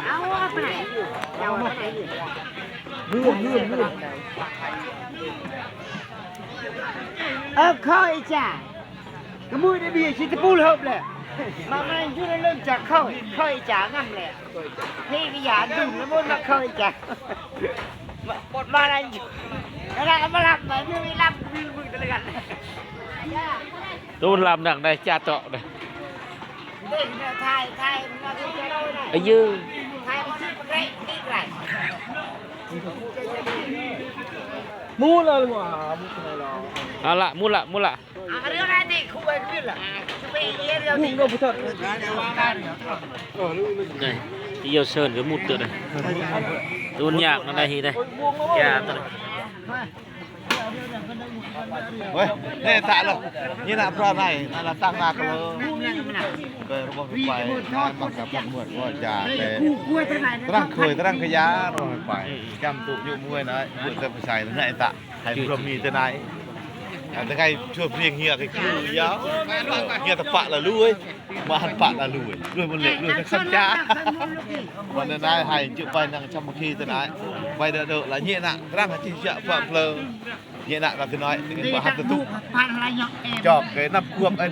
ເອົາໄປໄຫນຢູ່ ເຈົ້າໄປໄຫນຢູ່ ເອີ ຂໍອີ່ຈ້າ ກະມືໄດ້ເບຍຊິຕະປູເຮີບແຫຼະ ມາ ມາຢູ່ໃນເລີ່ມຈາກເຂົ້າ ເຂົ້າອີ່ຈາງນຳແຫຼະ ເພກະຢາດູນລະມົນມາເຂົ້າອີ່ຈາ ມາ ມາໄດ້ຢູ່ ກະລະມາລັບ ມາຢູ່ໄດ້ລັບ ມີມືຕະເລືອນ ໂດນລຳໜັກໄດ໋ ຈາເຕາະໄດ໋ ອາຍື ມູລະ ເອົາລະ ມູລະ ມູລະ. ນີ້ ທີ່ເຍົາເຊີນກະມຸດເຕີດ ໂດນຍາກນຳໄດ໋ ເຮີໄດ໋ ຢ່າໂຕ ເວີຍ ແນ່ຕະເລີຍ ນີ້ນະພຣະໃນນັ້ນລະ ຕັ້ງໜ້າກະເລີຍ ໄປລະບົບໄປ ນາຍມັກກະພັກໝວດວ່າຈາ ແຕ່ຕະລັງເຄີຍຕະລັງຂະຢາ ໄປ ກຳຕຸຍຸມວຍນະ ເປີດແຕ່ໄປໃສ່ນະ ແນ່ຕະ ໃຫ້ພວກມີແຕ່ໃນ ອັນຕະໄກຊົ່ວພຽງເຮຍກະຄືຢາວ ເຮຍຕະປະລະລວຍ ມາຫັນປະລະລວຍ ລວຍໝົດເລຍ ລວຍທັງສັນຈາ ວັນນັ້ນນາຍໃຫ້ຈື່ໄປນັ່ງສາມັກຄີຕະນາຍ ໄປເດີໆລະເຍນະ ກະລັງຫາຈິເຊຍເພີມເພີງ ເຍນະລະຕະນ້ອຍ ມາຫັນຕະຕຸ ຈອກເກນຳຄວບໄອ້